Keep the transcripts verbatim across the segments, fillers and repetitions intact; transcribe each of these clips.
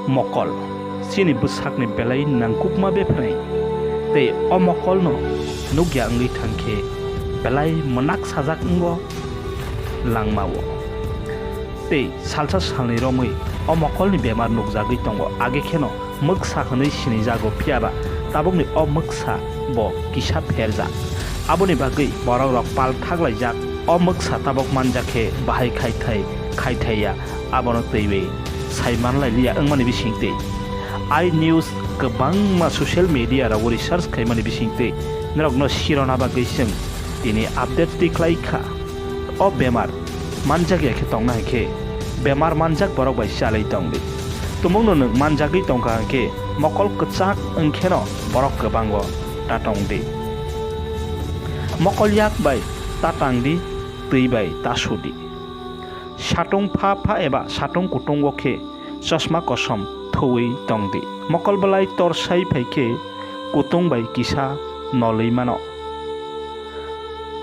Mokol, chini bwsakni belai nangkukma bephrang, tei o mokolno nukya wngwi thangkhe belai mwnak sajak wngo langmao. Tei salsa salni romwi o mokolni bemar nukjagwi tongo, age kheno mwksa hwnwi sinijago, phiyaba tabukni o mwksa bo kisa pherjak. Aboni bagwi borokrok pal thaklaijak, o mwksa tabuk manjakhe bahai khaithai khaithaiya, abono twiwi sai manlailiya wngmani bisingtwi. I news kwbangma social media rogo research khaimani bisingtwi norokno sirona bagwi chwng tini update tikhlai kha. O bemar manjakya khe tongna hai khe bemar manjak borok bai chalwi tongdi. Tumungno nwng manjagwi tongkha hwnkhe mokol kwchak wngkheno borok kwbango ta tongdi. Mokol yak bai ta tangdi, twi bai ta sudi. Satung pha pha eba satung kutung o khe chosma kosom thuwi tongdi. Mokol bwlai torsai phai khe kutung bai kisa nolwi mano.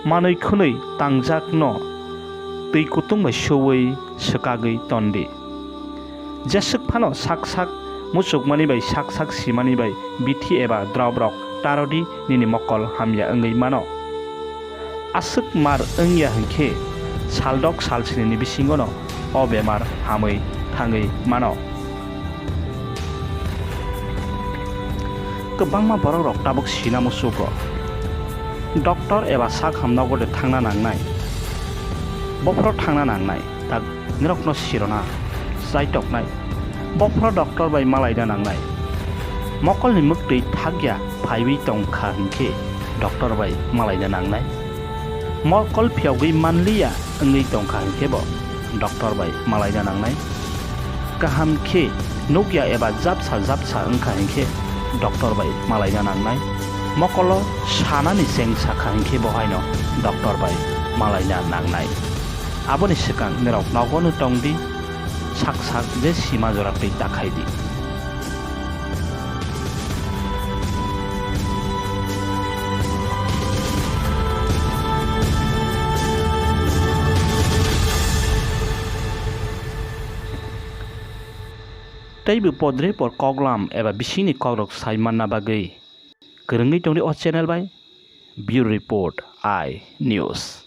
Manwi khwnwi tangjakno twi kutung bai suwi swkagwi tondi. Jeswk phano sak sak muchukmani bai sak sak simani bai bithi eba drobrok tarodi nini mokol hamya wngwi mano. Aswk mar wngya hwnkhe saldok salsnini bisingono o bemar hamwi thangwi mano. Kwbangma borokrok tabuk sina muchugo. Doctor eba sak hamnogo de thangna nangnai, bophro thangna nangnai. Tak nirokno sirona chaitoknai, bophro doctor bai malaina nangnai. Mokolni mwktwi thakya phaiwi tongkha hwnkhe doctor bai malaina nangnai. Mokol phiyogwi manliya wngwi tongkha hwnkhe bo doctor bai malaina nangnai. Kaham khe nukya eba japsa japsa wngkha hwnkhe doctor bai malaina nangnai. Mokolo sanani cheng sakha hwnkhe bo haino doctor bai malaina nangnai. Aboni swkang nirok nogono tongdi, sak sak je sima jora twi ta khaidi. Teibo podre por koklam eba bisingni kokrok sai manna bagwi kwrwngwi tongdi o channel bai. Bureau Report, I News.